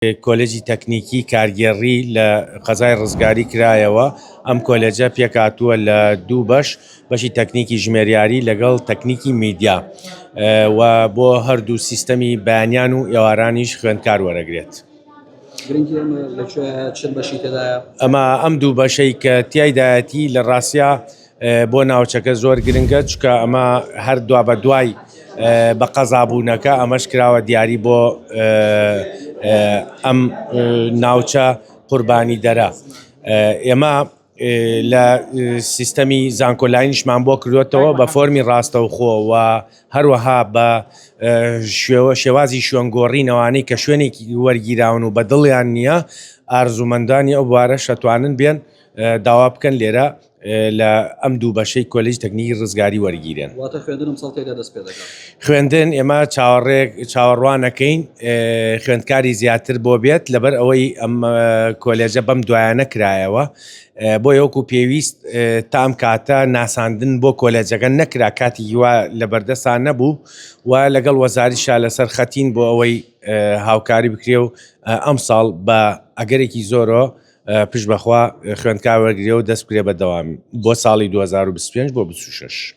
کۆلێجی تەکنیکی کارگێڕی لە قەزای ڕزگاری کرایەوە، ئەم کۆلێجە پێکهاتووە لە دوو بەش، بەشی تەکنیکی ژمێریاری لەگەڵ تەکنیکی میدیا و بۆ هەردوو سیستەمی بەیانیان و ئێوارانیش خوێندکار وەرەگرێت. گرنگی ئەمە لە کوێیە؟ چەند بەشی تێدایە؟ ئەمە ئەم دوو بەشەی کە تیایدایەتی لە ڕاستیا بۆ ناوچەکە زۆر گرنگە چکە ئەمە هەر دوا بە دوای بە قەزابوونەکە ئەمەش کراوە دیاری بۆ ئەم ناوچە قوربانی دەرە ئێمە لە سیستەمی زانکۆلاینیشمان بۆ کردوێتەوە بە فۆرمی ڕاستەوخۆ و هەروەها بە شێوە شێوازی شوێنگۆڕینەوانەی کە شوێنێکی وەرگیراون و بە دڵیان نییە ئارزومەندانی ئەو بوارە شەتوانن بێن داوا بکەن لێرە لە ئەم دوو بەشەی کۆلێژی تەکنیکی ڕزگاری وەرگیرێن. واتە خوێندن ئەمساڵ تێدا دەست پێ دەکات؟ خوێندن ئێمە چاوەڕێ چاوەڕوانەکەین خوێندکاری زیاتر بۆ بێت لەبەر ئەوەی ئەم کۆلێژە بەم دوایانە کرایەوە بۆ وەکو پێویست تا ئەم کاتە ناساندن بۆ کۆلێجەکە نەکرا کاتی هیوا لە بەردەسا نەبوو و لەگەڵ وەزاریشا لەسەر خەتین بۆ ئەوەی هاوکاری بکرێ و ئەمساڵ بە ئەگەرێکی زۆرەوە پشت بەخوا خوێندکار وەرگرێ و دەست بکرێ بە دەوام بۆ ساڵی 2025 بۆ 26.